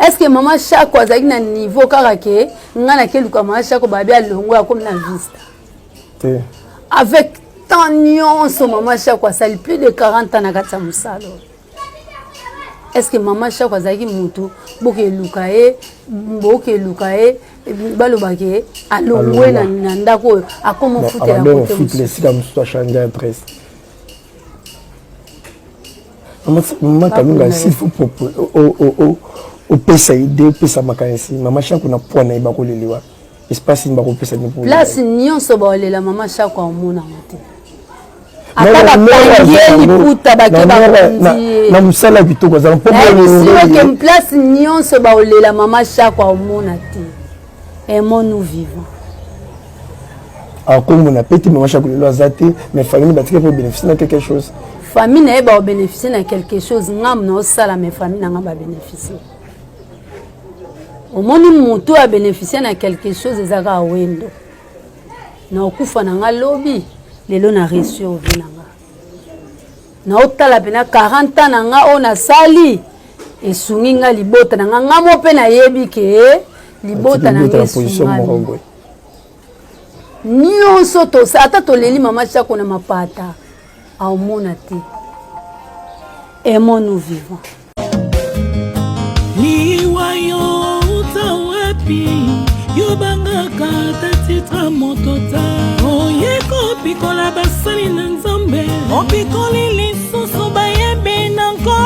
Est ce que mama Shako azalaki na niveau kaka ke ngai nakeluka mama Shako babi alongo akomi na vista te? Avec temps nyonso mama Shako asali plus de 40 ans na kati ya mosala oyo. Est ce que mama Shako azalaki mutu bokeluka ye, bokeluka ye, balobaki alongwe na ndako oyo, akoma ofutela kote mosusu? Esika mosusu, achange adresse. Mama Kalunga, s'il faut opesa idée, opesa makanisi, mama Shako na poids na ye, bakoleliwa espace nini? Bakopesa nini? Place nyonso baolela mama Shako, aomonango te, ata bakangi ye liputa, bake bakonzi ye. Na mosala ya kitoko azala mpo. Ke place nyonso baolela mama Shako, aomona te. Aimons nous vivants. Akomona pe te. Mama Shako lelo aza te, mais famille batika mpo bénéficie na quelque chose. Famille na ye baobénéficie na quelque chose. Ngambu na osala, mais famille na nga babénéficie. Omoni, motu oyo abénéficie na quelque chose eza kaka Wendo. Na okufa na nga lobi, lelo na réussir vie na nga, naotala mpena 40 ans na nga oyo nasali, esungi nga libota na nga. Nga mo mpe nayebi ke libota na nga esungami nyonso. Tosa ata toleli mama Shako na mapata, aomona te. Aimons nous vivants. Liwa yo uta wapi? Yo bangaka ata titre moto ta oye kopikola basali na Nzambe, opikoli lisusu bayembi na Nkolo.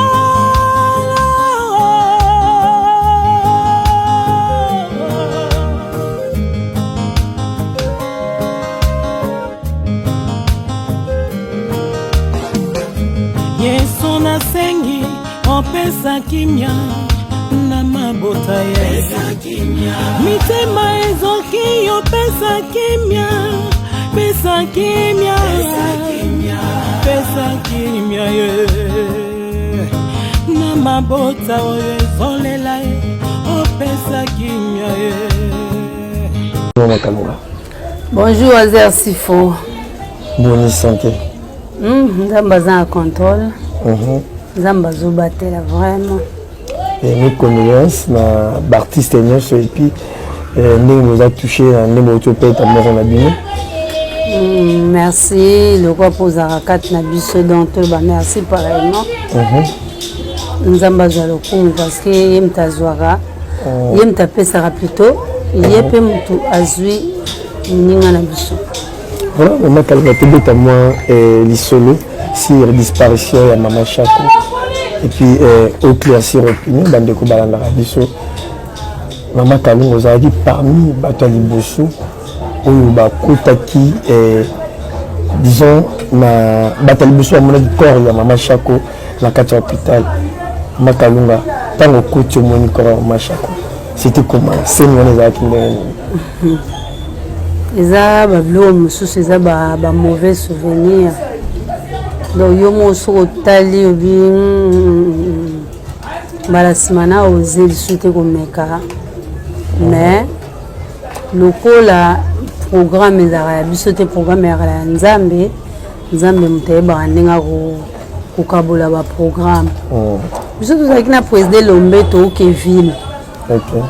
Yesu, nasengi opesa kimia na mabota ye, mitema ezoki, opesa kimia, pesa kimia, pesa kimia ye na mabota oyo ezolela ye, opesa kimia ye. Mama Kalunga. Bonjour Azer Sifo. Boni santé? Nzambe aza na contrôle. Nzambe azobatela vraiment. Et mes condoléances na baartiste nyonso, et puis ndenge boza touché na ndenge bouti opeta moko na bino. Merci lokwa mpo ozalaka kati na biso, donc toyeba merci pareillement. Nzambe azwa lokumu, parce que ye moto azwaka, ye moto apesaka, plutôt ye mpe moto azwi moninga na biso. Voilà, mama Kalunga, tobeta mwa lisolo sur disparition ya mama Shako et puis oclaircir opinion bandeko balandaka biso. Mama Kalunga, ozalaki parmi bato ya liboso oyo bakotaki, disons na bato ya liboso bamonaki corps ya mama Shako na kati ya hôpital. Mama Kalunga, ntango okoti, omoni corps ya mama Shako, c'était comment? Scène wana ezalaki ndenge nini? Eza babiloko mosusu, eza bamauvais souvenir. Donc yo moko soki otali, obi mbala nsima na oze lisusu te komeka. Mais lokola programme ezalaka ya biso te, programme ezalaka ya Nzambe. Nzambe moto ayebaka ndenge kokabola baprogramme. Biso tozalaki na président Elombe, tooke ville.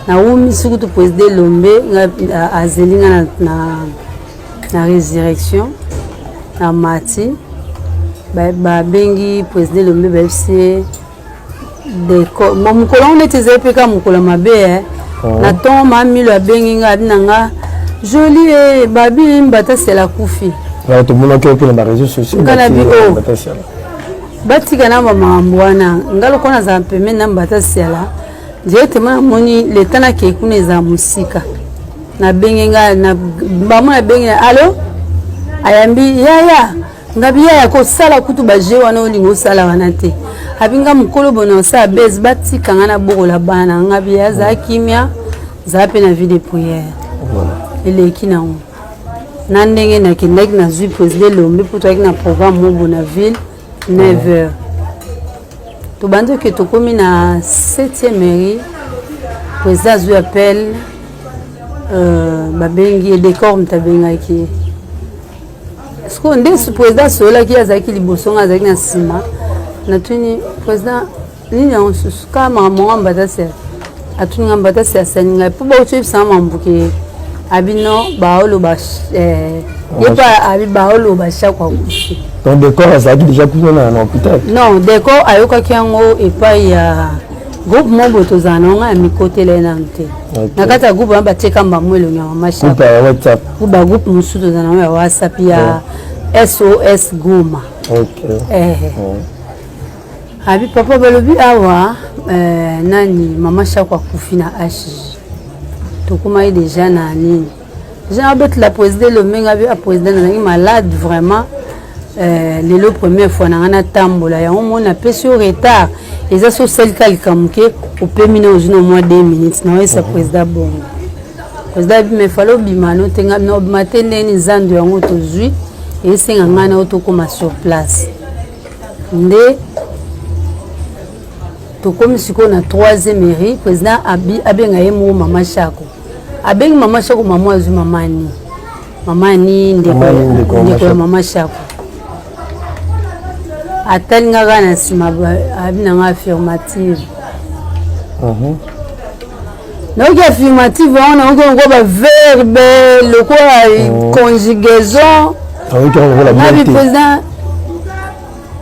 Nawumisi kutu président Elombe azeli nga na résurrection na mati. Babengi président Elombe, bayebisi ye mokolo yango neti ezali mpe kaka mokolo mabe. Na ntongo, Mamilo abengi nga, abi na nga: "Joli e, babi Mbatasela akufi." Tomonaki mpe na baréseau sociaux. Nga na bi o batika na bamakambo wana. Nga lokola nazala pembeni na Mbatasela, directement namoni leta nakei kuna, ezala mosika. Nabenge nga bango, nabengi na alo, ayambi: "Yaya." Ngabi: "Yaya, kosala kutu baje wana olingi osala wana te." Abi: "Nga mokolo boye na osala bese, batika nga na bokola bana." Ngabi: "Azala kimia, zala mpe na vie de prière." Eleki nango na ndenge nakendaki, nazwi président Elombe mpo toyaki na programme mobo na ville. 9 heures tobandi oke, tokómi na 7e mairie, président azwi appel, babengi ye, décor moto abengaki ye. Sikoyo nde président asololaki, ye azalaki liboso, nga azalaki na nsima. Natuni président: "Nini yango susu kaka makambo ngo Mbatasela?" Atuni nga mbata si asali ngai mpo bauti oyebisanga mambuke abino baoloba eh, ye mpe abi baoloba shako akufi. Donc décor azalaki déjà kuna na hôpital? Non, décor ayokaki yango epai ya groupe moko boye tozala na yango ya mikotela ye nanu te. Na kati ya groupe wana batieka mbamo elongi ya mama shako. Bagroupe mosusu tozala na yango ya WhatsApp ya SOS Goma. Eh. Abi papa balobi awa eh, nani mama Shako akufi na HG. Tokomaki déjà na nini. Déjà nabetela président Elombe, nga bi a président, nazalaki malade vraiment. Lelo première fois na nga natambola yango moni napesi yo retard, eza so osalika likambo ke opemi na ozwi na mwa 2 minutes na oyesa président bongo. Président abi mais fallait obima no te. Nga na obima te, ndenge nzando yango tozwi esenga ngai na yo tokóma sur place. Nde tokomi sikoyo na troisième rue, président abenga ye moko mama Shako. Abengi mama Shako, mama azwi mama ani, mama ani ndeko ya mama Shako. Atali nga kaka na nsima, abi nanga affirmative. Nayoki affirmative yango, nayoki yango baverbe lokola conjugaison. Abi président,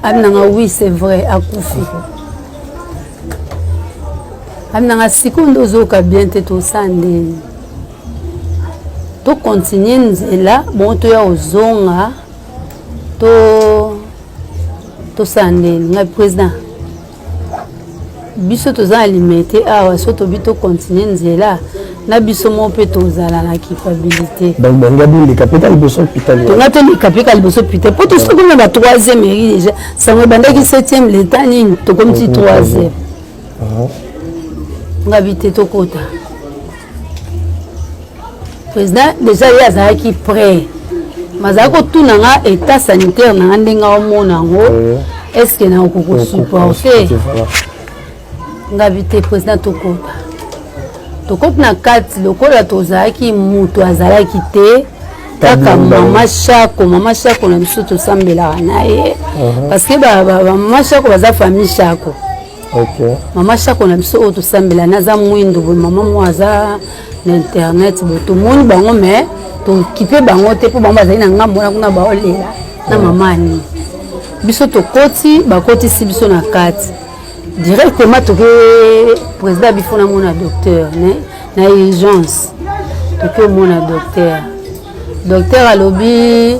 abi nanga oui, c'est vrai, akufi. Abi nanga sikoyo nde ozoyoka bien te, tosala ndeni? Tocontinue nzela bongo, toya kozonga, to tosala ndeni? Ngai président, biso toza na Limete awa, so tobi tocontinue nzela na biso moko mpe tozala na culpabilité. Donc bonga boleka mpe ka liboso hôpital? Tonga toleka mpe ka liboso hôpital, mpo tosoki na ba troisième eri déjà sango ebandaki septième, leta nini, tokomi ti troisième. Ngabi te, tokota. Président déjà ye azalaki prêt, bazalaki kotuna nga état sanitaire na nga, ndenge aomona yango, est ce que nakoki kosupporte? Ngabi te président, tokota. Tokoti na kati, lokola tozalaki moto azalaki te, kaka mama Shako. Mama Shako na biso tosambelaka na ye, parce que bamama Shako baza famille Shako. Mama Shako na biso oyo tosambela na aza mwindo boye, mama mo aza na internet boye, tomoni bango mais tokipe bango te, mpo bango bazali na ngambo wana kuna baolela na mama ani. Biso tokoti, bakotisi biso na kati directement. Toke, président bifo namona docteur na urgence. Toke omona docteur, docteur alobi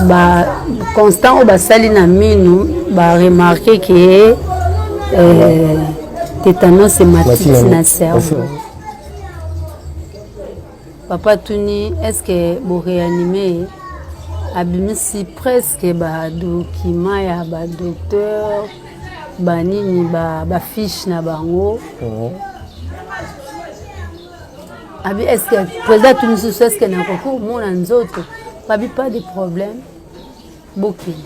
ba constat oyo basali na minu, baremarke ke tétanos hématique na cerveau. Papa tuni est ce que boréanime? Abimisi presque badocument ya badocteur, banini, bafiche na bango. Abi est ce que, président tuni susu, est ce que nakoki komona nzoto? Babi pas de problème, bokende.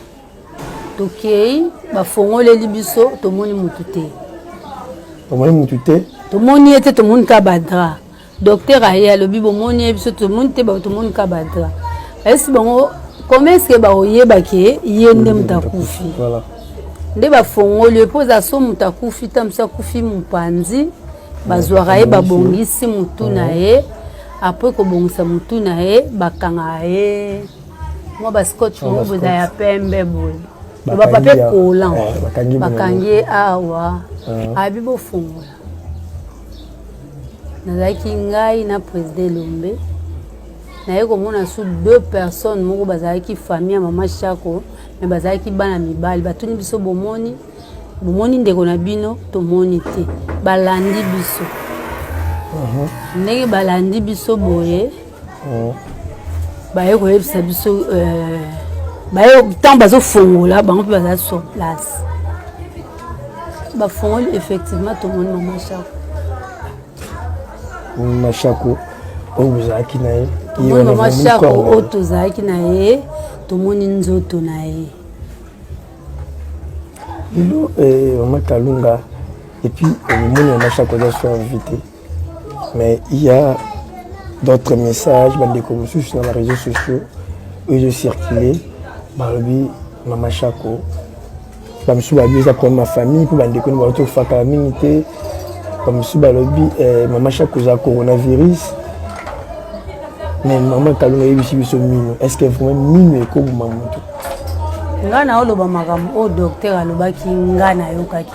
Tokei, bafongoleli biso, tomoni motu te. Tomoni motu te? Tomoni ye te, tomoni ka badraps. Docteur aye, alobi bomoni ye? Biso tomoni te, tomoni ka badraps. Ayesi bango comment est ce que bakoyebaki ye nde moto akufi? Nde bafongoli ye, mpo eza so moto akufi ta mosu akufi mopanzi, bazwaka ye, babongisi motu na ye. Après kobongisa motu na ye, bakangaka ye mwa bascotch moko boza ya pembe boye, bapapier collant, bakangi ye awa. Abi bofungola. Nazalaki ngai na président Elombe, naye komona su deux personnes moko bazalaki famille ya mama Shako, mais bazalaki bana mibali. Batuni biso: "Bomoni, bomoni ndeko na bino?" Tomoni te. Balandi biso ndenge balandi biso boye, baye koyebisa biso baye ntango bazofongola, bango mpe bazala sur place. Bafongoli, effectivement tomoni mama Shako. Mama Shako oyo bozalaki na ye? Tomoni mama Shako oyo tozalaki na ye, tomoni nzoto na ye. Lelo mama Kalunga, et puis omoni mama Shako aza so invité, mais il y a d'autres messages, bandeko mosusu na baréseaux sociaux oyo ezocircule, balobi mama Shako Bamosusu balobi eza problème ya famille mpo bandeko ni bauti kofakala mingi te. Bamosusu balobi eh, mama Shako oza coronavirus. Mais mama Kalunga ayebisi biso mino. Est ce que vraiment mino ekoboma moto? Ngai naoloba makambo oyo docteur alobaki, ngai nayokaki.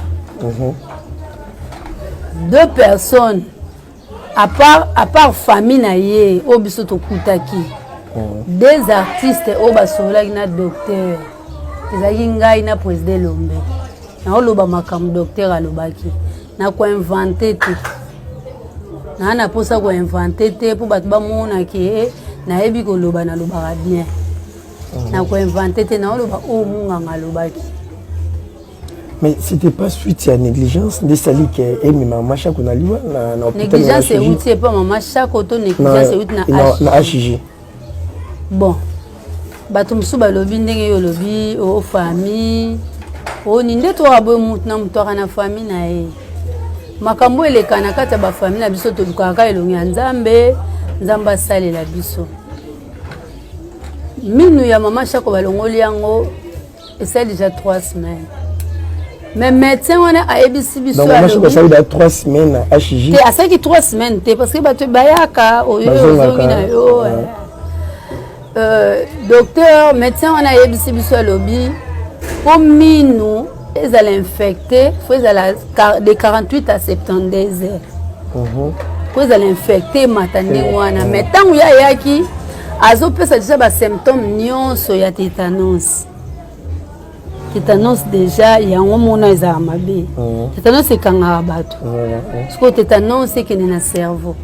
Deux personnes à part famille na ye oyo biso tokutaki, deux artistes oyo basololaki na docteur ezalaki ngai na président Elombe. Naoloba makambo docteur alobaki, nakoinventer te. Naa na mposa koinventer te mpo bato bamonaki e nayebi koloba, nalobaka bien. Nakoinventer te, naoloba oyo munganga alobaki. Mais c'était pas suite ya négligence nde esali ke emema mama Shako na liwa na hôpital? Négligence euti epa mama Shako to négligence euti na na HG? Bon, bato mosusu balobi ndenge yo olobi, o famille oni nde toka boye, mutu na motu aka na famille na ye. Makambo eleka na kati ya bafamille na biso, tolukaka kaka elongi ya Nzambe, Nzambe asalela biso. Minu ya mama Shako balongoli yango, esali déjà 3 semaines, mais médecin wana ayebisi biso. Donc mama Shako asali ba 3 semaines na HG? Te, asalaki 3 semaines te, parce que bato bayaka oyo ozongi na yo. Docteur médecin wana ayebisi biso, alobi mpo minu ezala infecté, faut ezala de 48 à 72 heures po ezala infecté, emata ndenge wana. Mais ntango ye ayaki, azopesa déjà basymptôme nyonso ya tétanos. Tétanos déjà yango mona ezala mabe. Tétanos ekangaka bato. Sikoyo tétanos ekende na cerveau.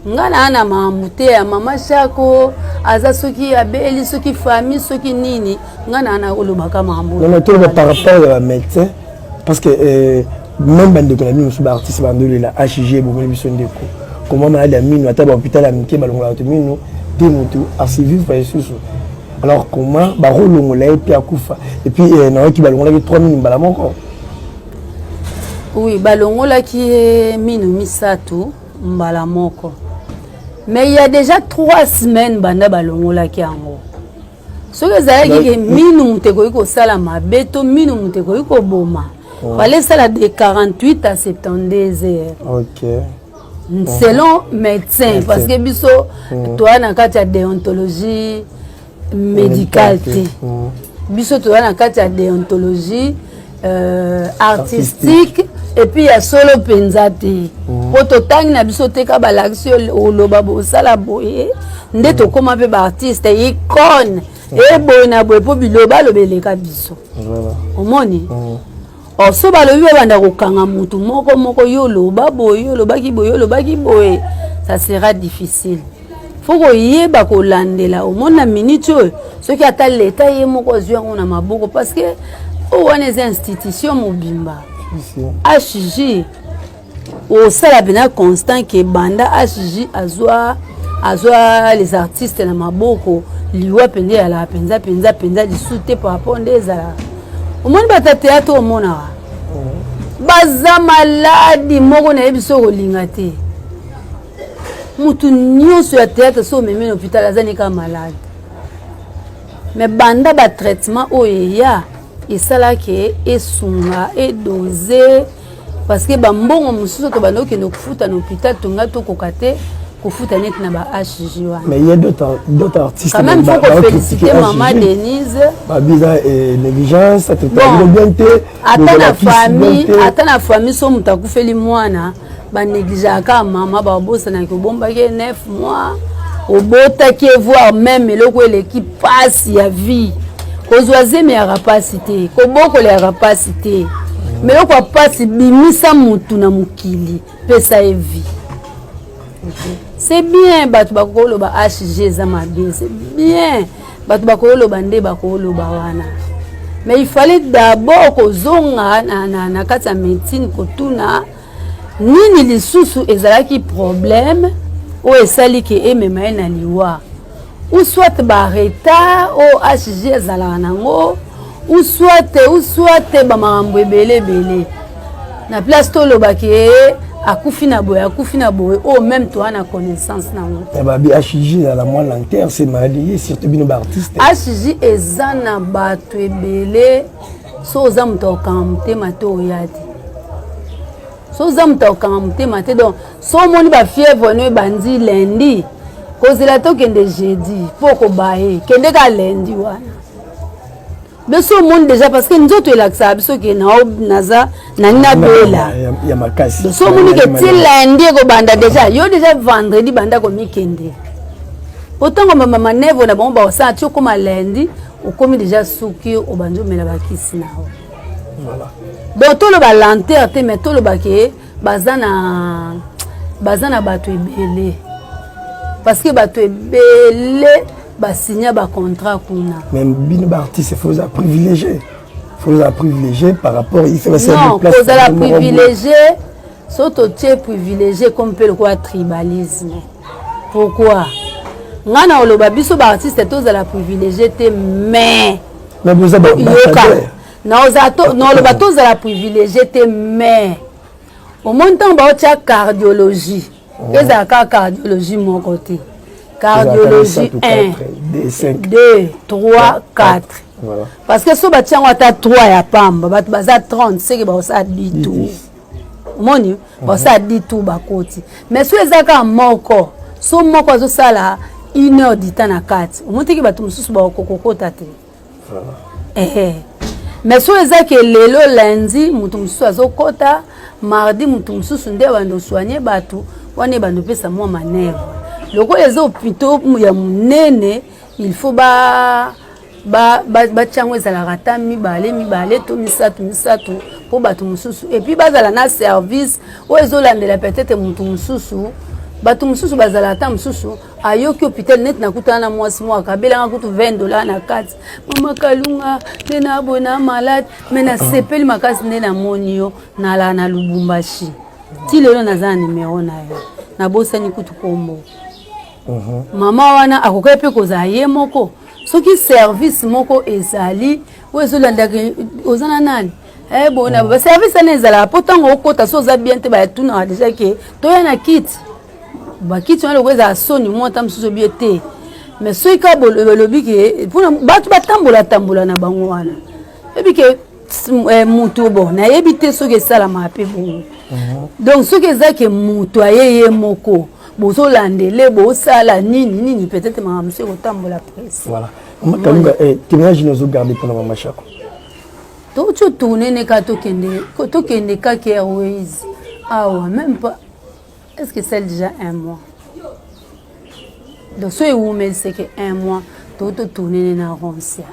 Nga naa na makambo te ya mama Shako, aza soki abeli, soki famille, soki nini, nga naa na olobaka makambo. Non, toloba par rapport ya bamédecin, parce que même bandeko na bino mosusu baartiste bandolela HG ebomeli biso ndeko. Comment maladi ya mino, ata bahôpital ya mike balongolaka bato mino te, motu asurvivre lisusu? Alors comment bakolongola ye mpe akufa? Et puis nayoki balongolaki 3 mino mbala moko. Oui, balongolaki ye mino misato mbala moko, mais il y a déjà 3 semaines banda balongolaki yango. Soki ezalaki ke minu moto ekoki kosala mabe to minu moto ekoki koboma, fallait esala de 48 à 72 heures selon médecin, parce que biso toya na kati ya déontologie médicale te. Biso toza na kati ya déontologie artistique et puis ya solo mpenza te, mpo totangi na biso te ka balakisi oloba bosala boye nde tokóma mpe baartiste icône eboye na boye, mpo biloba aloba eleka biso. Omoni, or so balobi babanda kokanga mutu moko moko, yo oloba boye, yo olobaki boye, yo olobaki boye, ça sera difficile. Faut koyeba kolandela. Omoni, na minute oyo, soki ata leta ye moko azwi yango na maboko, parce que oyo wana eza institution mobimba HG. Osala mpena constant ke banda HG azwa les artistes na maboko, liwa mpenza ezalaka mpenza mpenza mpenza lisu te par rapport nde ezalaka. Omoni, bato ya théâtre omonaka baza maladi moko, nayebi so kolinga te. Mutu nyonso ya théâtre so omemi na hôpital, aza nika malade. Mais banda batraitement oyo eya, esalaki esunga edose, parce que bambongo mosusu tobanda okende kofuta na hôpital, tonga tokoka te kofuta neti na ba HG wana. Mais il y a d'autres artistes. Quand même, faut koféliciter mama Denise. Babiza négligence bon, bien te. Ata na famille, ata na famille, so moto akufeli mwana, banégligeaka mama, babosanaki obombaki ye 9 mois, obotaki ye, voire même eloko eleki pasi ya vie, kozwa zemi yaka pasi te, kobokola yaka pasi te, mais eloko ya pasi, bimisa motu na mokili, pesa ye vie. C'est bien, bato bakoloba HG eza mabe, c'est bien, bato bakoloba nde bakoloba wana, mais il fallait d'abord kozonga na kati ya médecine, kotuna nini lisusu ezalaki problème oyo esali ke emema ye na liwa, ou soit baretard oyo HG ezalaka nango, ou soit bamakambo ebele ebele na place. Tolobaki ye Akufi na boye, akufi na boye, oyo même toa na connaissance nango. Babi HJ ezala mwa lenteur, c'est maladie, surtout bino baartiste. HJ eza na bato ebele. So oza moto akokanga motema te, oya te. So oza moto akokanga motema te, donc so omoni bafièvre no ebandi lundi, kozela tokende jeudi mpo kobaye, kende ka lundi wana. Biso omoni déjà, parce que nzoto elakisaka biso ke naza nani, nabela. Ya makasi. So omoni ke ti lundi ekobanda déjà, yo déjà vendredi banda komikende, po ntango bamanœuvre na bango bakosala, ti okóma lundi, okomi déjà suki, obandi omela bakisi na yo. Donc toloba lenteur te, mais toloba ke baza na bato ebele, parce que bato ebele basinya bacontrat kuna. Mais bino baartiste, faut oza privilégié, faut oza privilégié par rapport il fait. Non, kozala privilégié, so totie privilégié comme mpe lokola tribalisme. Pourquoi ngai na oloba biso baartiste tozala privilégié te? Mais Mais boza yoka, naoloba tozala privilégié te, mais omoni ntango baotia cardiologie, ezala kaka cardiologie moko te, cardiologie 1, 2, 3, 4, parce que so batia yango ata 3 ya pamba, bato baza 30, seke bakosala 10 tour. Omoni, bakosala 10 tour, bakoti. Mais so eza kaka moko, so moko azosala une heure du temps na kati, omoni teke bato mosusu bakokokota te. Ehe, mais so eza ke lelo lundi moto mosusu azokɔta, mardi moto mosusu, nde bando soigne bato wana, ebando opesa mwa manœuvre. Lokola eza hôpital ya monene, il faut ba batia yango ezalaka ata mibale mibale to misato misato, mpo bato mosusu et puis bazala na service oyo ezolandela. Peut-être motu mosusu, bato mosusu bazala ata mosusu ayoki hôpital neti nakutana na mwasi moko akabelanga kutu 20 $ na kati: "Mama Kalunga, nde na boye na malade, mais nasepeli makasi nde namoni yo." Nalala na Lubumbashi, ti lelo naza na nimero na yo, nabosani kutu kombo. Mama wana akokaki mpe kozala ye moko. Soki service moko ezali oyo ezolandaka, oza na nani bona baservice wana ezalaka, mpo ntango okota, so oza bien te, bayatunaka déjà ke toya na kiti. Bakiti wana loko ezala soni mwa ata mosusu obie te, mais soki kaka balobi ke mpona bato batambola tambola na bango wana, oyebi ke mutu bon, nayebi te soki esalamaka mpe bongo. Donc soki eza ke mutu aye ye moko, bozolandele, bosala nini nini, peut-être makambo mosusu ekotambola presse. Voilà, mama Kalunga, témoignage nini ozogarde mpona mama Shako? Touti otourne ne kaka, tokende kaka Airways awa, même pas, est ce que c'est déjà un mois? Donc so ewumeli, seke un mois touti totourne ne na Roncia.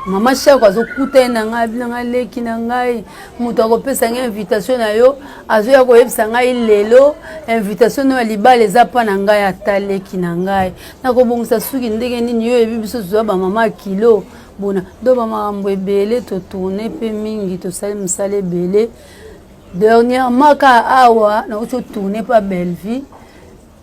Mama Shako azokuta ye na ngai, abi na ngai: "Leki na ngai, moto akopesa ngai invitation na yo azoya koyebisa ngai lelo invitation na yo ya libala eza mpa na ngai. Ata leki na ngai, nakobongisa suki ndenge nini? Yo oyebi biso tozwa bamama ya kilo bona." Do bamakambo ebele, totourne mpe mingi, tosali mosala ebele. Dernièrement kaka awa nauti otourne mpa Bellevie,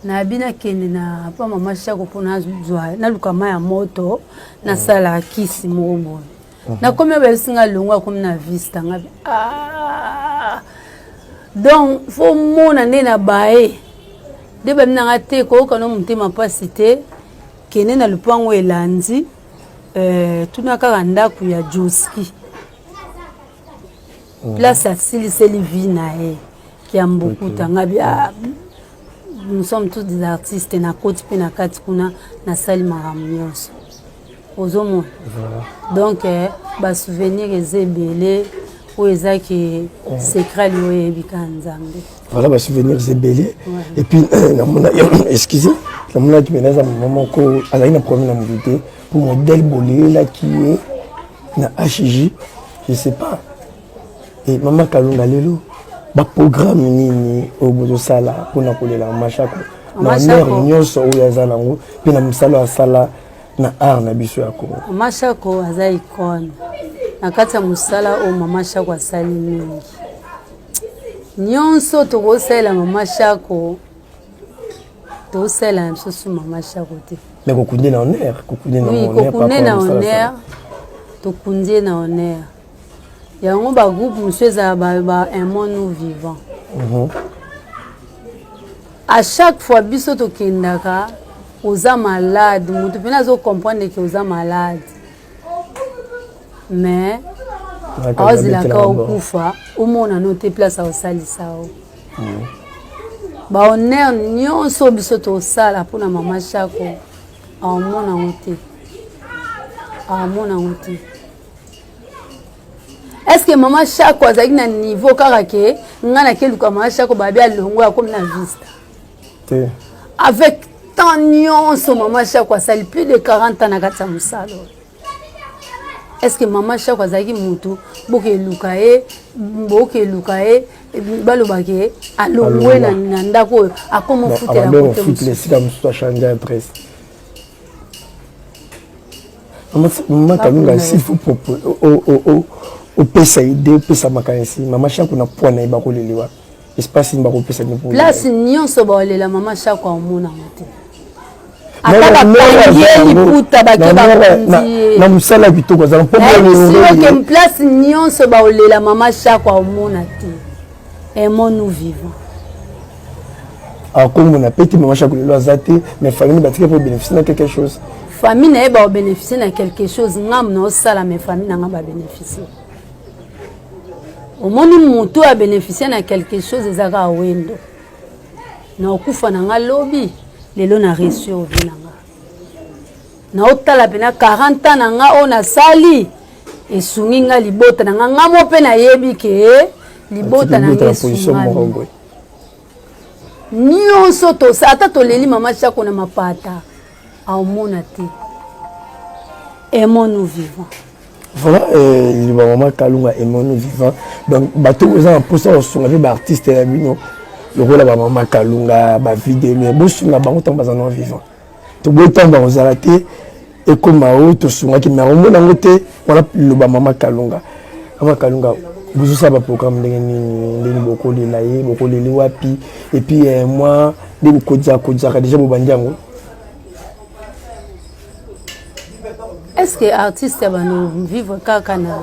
nayebi nakende na mpa mama Shako mpo nazwa naluka mai ya moto, nasala kisi moko boye. Nakomi, bayebisi nga longo akomi na vista. Nga ah! Donc faut mona nde na baye nde babi nanga te, koyoka no motema mpasi te, kende na lupango elandi, tuna kaka ndako ya Joski, place asiliseli vie na ye ya mbukuta. Nga bi ah, nous sommes tous des artistes. Nakoti mpe na kati kuna, nasali makambo nyonso ozomona. Donc basouvenir eza ebele, oyo eza ke secret oyo oyebi kaka Nzambe. Voilà, basouvenir eza ebele. Et puis namona, excusez, namonaki mpena eza mama moko azalaki na problème na motu te, po modèle boleyelaki ye na HJ, je sais pas. E mama Kalunga, lelo baprogramme nini oyo bozosala mpona kolela mama Shako na honneur nyonso oyo aza nango mpe na mosala oyo asala na art na biso ya Congo? Mama Shako aza icône na kati ya mosala oyo. Mama Shako asali mingi. Nyonso tokosalela mama Shako, tokosalela na biso su mama Shako te. Mais kokunde na honneur, kokunde na Oui, kokunde na honneur, tokundi ye na honneur. Yango ba groupe mosusu ezala ba, ba aimons nous vivant. À chaque fois biso tokendaka, oza malade, moto mpena azo comprendre ke oza malade, mais aozelaka okufa omona no te place aosalisa o. Bahonneur nyonso biso tosala mpona mama Shako, aomona yango te, aomona yango te. Est ce que mama Shako azalaki na niveau kaka ke ngai nakeluka mama Shako, babi alongo akomi na vista te? Avec temps nyonso mama Shako asali plus de 40 ans na kati ya mosala oyo, est ce que mama Shako azalaki motu bokeluka ye, bokeluka ye, balobaki alongwe na ndako oyo, akoma ofutela kote mosusu? Esika mosusu, achange adresse. Mama Kalunga, s'il faut opesa idée, opesa makanisi, mama Shako na poids na ye, bakoleliwa espace nini? Bakopesa nini? Place nyonso baolela mama Shako, aomonango te, ata bakangi ye liputa, bake bakundi ye. Na mosala ya kitoko azala mpo. Ke place nyonso baolela mama Shako, aomona te. Aimons nous vivant. Akomona pe te. Mama Shako lelo aza te, mais famille batika mpo bénéficie na quelque chose. Famille na ye baobénéficie na quelque chose. Ngamu na osala, mais famille na nga babénéficie. Omoni, motu abénéficie na quelque chose eza kaka Wendo. Na okufa na nga lobi, lelo na réussir vie na nga, naotala mpena 40 ans na nga oyo nasali esungi nga libota na nga. Nga mo mpe nayebi ke libota na nga esungami nyonso. Tosa ata toleli mama Shako na mapata, aomona te. Aimons nous vivant. Voilà, liloba mama Kalunga, aimons nous vivant. Donc bato oyo eza na mposa kosunga mpe baartiste ya bino lokola bamama Kalunga, bavideo, bosunga bango ntango baza na vivant. Toboyi ntango bakozala te, ekóma oyo tosungaki, mais omona yango te. Wana liloba mama Kalunga. Mama Kalunga, bozosala baprogramme ndenge nini? Ndenge bokolela ye, bokoleli wapi? Et puis moi nde bokotiaka kotiaka déjà, bobandi yango? Est ce que artiste ya bando vivre kaka na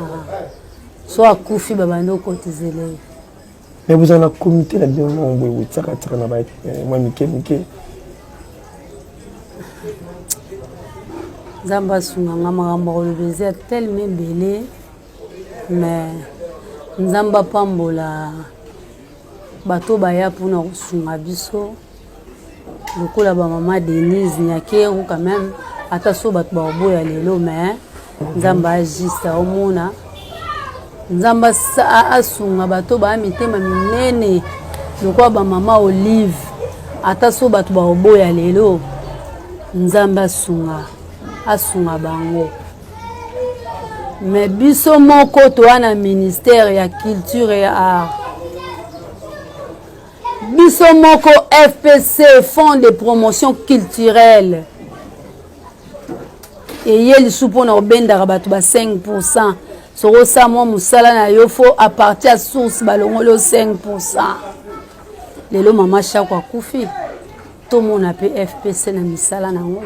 so akufi, babandi okotizela ye? Mais bozala na comité na bino moko boye, botiaka tiaka na mwa mike mike. Nzambe asunga nga. Makambo ya koloba eza telema ebele, mais Nzambe apambola bato baya mpona kosunga biso lokola bamama Denise Nyakeru. Quand même, ata so bato bakoboya lelo, mais Nzambe ajuste, aomona. Nzambe asunga bato baya mitema minene lokola bamama Olive. Ata so bato bakoboya lelo, Nzambe asunga, asunga bango. Mais biso moko toa na ministère ya culture et art, biso moko FPC, Fonds de promotion culturelle, eye lisu mpona kobendaka bato ba 5. Soki osala mwa mosala na yo, faut à partir ya source balongoli yo 5. Lelo mama Shako akufi, tomona mpe FPC na misala nango.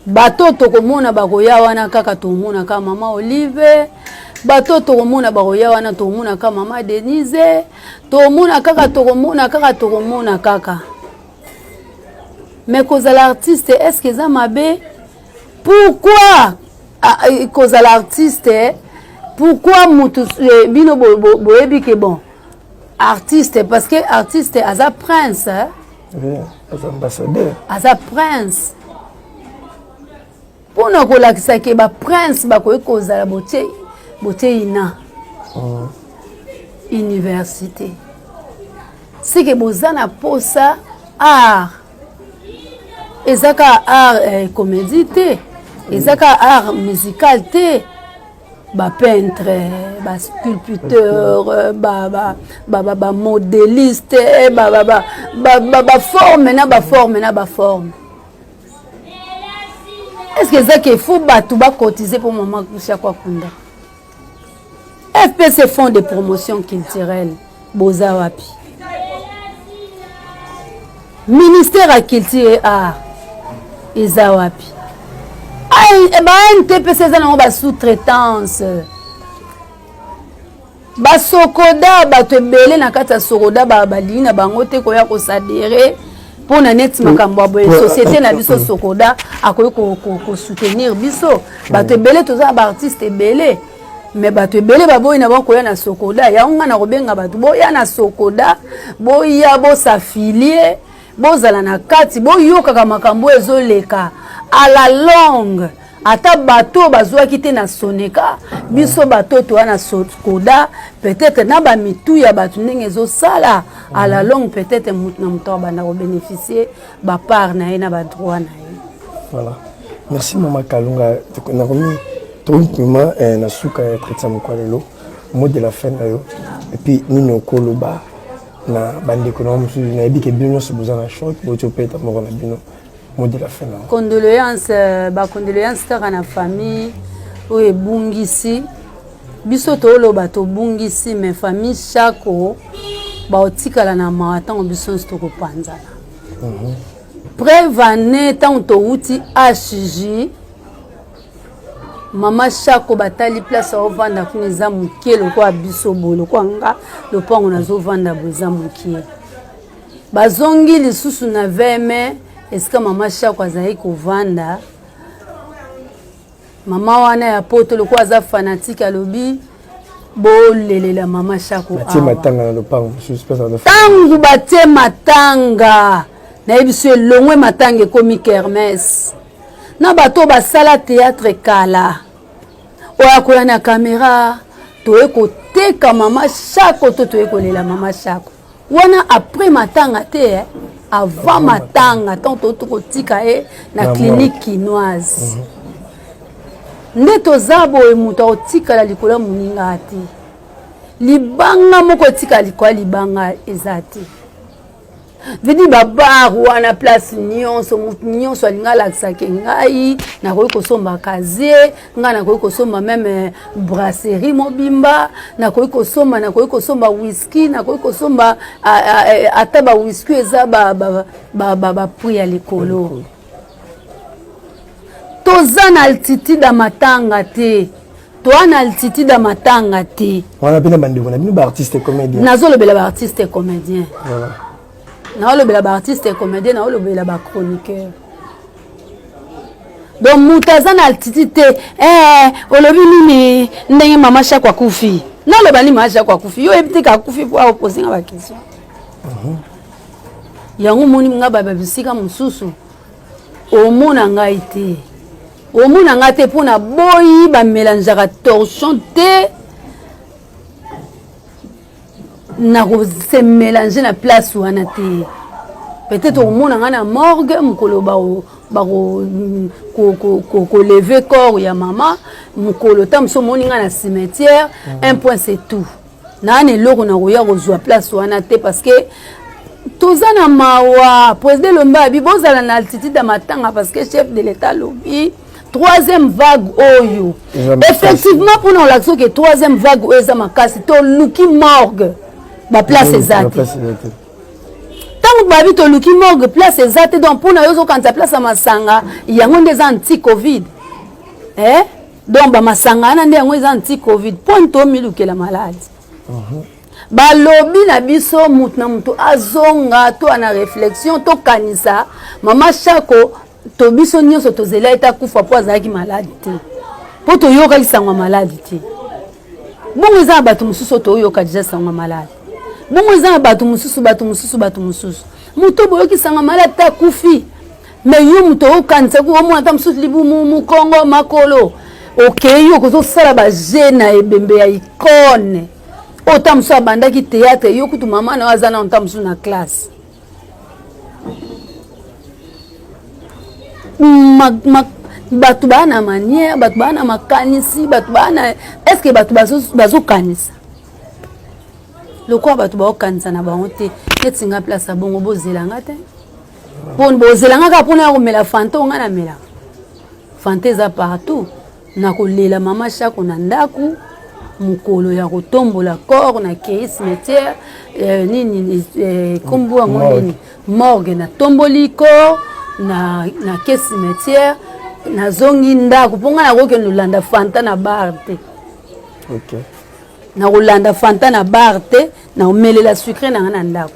Bato tokomona bakoya wana kaka, tomona kaka mama Olive. Bato tokomona bakoya wana, tokomona kaka mama Denise, tokomona kaka, tokomona kaka, tokomona kaka. Mais kozala artiste, est ce que eza mabe? Pourquoi kozala artiste? Pourquoi mutu bino boyebi ke bon artiste, parce que artiste aza prince, hein? Oui, aza ambassadeur. Aza prince. Mpona kolakisa ke baprince bakoki kozala, botie botie ina université, seke boza na posa art. Eza kaka art comédie te, eza kaka art musical te. Bapeintre, basculpteur, bamodéliste, baforme na baforme na baforme. Est ce que eza ke faut bato bacotize mpo mama Shako akunda? FPC, Fonds de promotion culturelle, boza wapi? Ministère ya culture et art eza wapi? Ba NTPC eza nango basous-traitance. Basokoda, bato ebele na kati ya Sokoda balingi na bango te koya kosadere mpo na neti makambo ya boye. Société na biso Sokoda akoki kosoutenir biso. Bato ebele, toza na baartiste ebele, mais bato ebele baboyi na bango koya na Sokoda. Yango ngai na kobenga bato, boya na Sokoda, boya bos'affilier, bozala na kati, boyokaka makambo oyo ezoleka. À la longue, ata bato oyo bazwaki te na Soneka, biso bato toya na Sokoda, peut-être na bamitu ya bato ndenge ezosala, à la longue peut-être motu na moto abanda kobénéficie bapart na ye na badroit na ye. Voilà, merci mama Kalunga. Nakomi, tokomi vraiment na suka ya entretien moko lelo. Mot de la fin na yo, et puis nini okoloba na bandeko na mosusu? Nayebi ke bino nyonso boza na choc, boti opeta moko na bino. Mot de la fin na Condoléance, bacondoléance kaka na famille oyo ebungisi biso. Tooloba tobungisi, mais famille Chako baotikala na mawa ntango biso nyonso tokopanzana. Preuve ane, ntango towuti HJ, mama Chako batali place aovanda kuna eza moke lokola biso boye, lokola nga lopango nazovanda boye, eza moke. Bazongi lisusu na veme esika mama Chako azalaki kovanda. Mama wana ya Poto, lokola aza fanatique, alobi bolelela mama Chako. Batie matanga na lopango mosusu. Ntango batie matanga, nayebi so elongwe matanga, ekomi kermesse na bato oyo basala théâtre kala, oyo akoya na caméra, toye koteka mama Chako to toye kolela mama Chako wana après matanga te, eh? Avant matanga, ntango touti kotika ye na Clinique Kinoise. Nde toza boye, moto akotikala likolo ya moninga te, libanga moko etikala likolo ya libanga eza te. Vidi babar wana, place nyonso, motu nyonso alingi alakisaki ngai nakoki kosomba casier, ngai nakoki kosomba même brasserie mobimba, nakoki kosomba whisky, nakoki kosomba ata bawhisky eza baprix ya likolo. Toza na altitude ya matanga te, toa na altitude ya matanga te. Wana mpe na bandeko na bino baartiste comédien. Nazolobela baartiste comédien, naolobela baartiste comédien, naolobela bachroniqueur. Donc moto aza na altitude te. Olobi nini ndenge mama Chako akufi? Naloba nini? Mama Chako akufi, yo oyebi te ka akufi po aopose nga baquestion yango. Omoni nga baba bisika mosusu, omona ngai te, omona ngai te, mpo na boyi bamélangeaka torchon te. Nakose mélange na place wana te. Peut-être omona ngai na morgue mokolo bakolever corps ya mama, mokolo ta mosu omoni ngai na cimetière, un point c'est tout. Naa na eloko na koya kozwa place wana te, parce que toza na mawa. Président Elombe abi bozala na altitude ya matanga, parce que chef de l'État alobi troisième vague oyo, effectivement, mpona olakisa oke troisième vague oyo eza makasi. Toluki morgue, baplace eza te. Ntango babi toluki morgue, place eza te. Donc mpona yo ozokanisa place ya masanga yango nde eza anti Covid, eh? Donc bamasanga wana nde yango eza anti Covid mpo tomilukela maladi. Balobi na biso mutu na mutu azonga to na réflexion, tokanisa mama Chako. To biso nyonso tozela ete akufa mpo azalaki maladi te, mpo toyokaki sango ya maladi te. Bongo eza na bato mosusu oyo toyoka deja sango ya maladi. Bongo eza na bato mosusu, bato mosusu, bato mosusu, moto boyokisanga maladi te, akufi. Mais yo moto okanisa omona ata mosusu libumu, mokongo, makolo, okei yo kozosala baje na ebembe ya icone oyo ta mosusu abandaki théâtre, yo kutu mama na yo aza nano ta mosusu na classe. Bato baa na manière, bato baa na makanisi, bato baa na, est ce que bato bazokanisa lokola bato baokanisa na bango te? Neti nga, place ya bongo, bozelanga te, bozelanga kaka mpona ya komela Fanta. Nga namelaka Fanta, eza partout. Nakolela mama Chako na ndako mokolo ya kotombola corps, na kei cimetière, nini, kombo yango nini, morgue, natomboli corps na ke cimetière, nazongi ndako, mpo ngai nakokende kolanda Fanta na bar te. Okay. Nakolanda Fanta na bar te, nakomelela sucre na nga na ndako.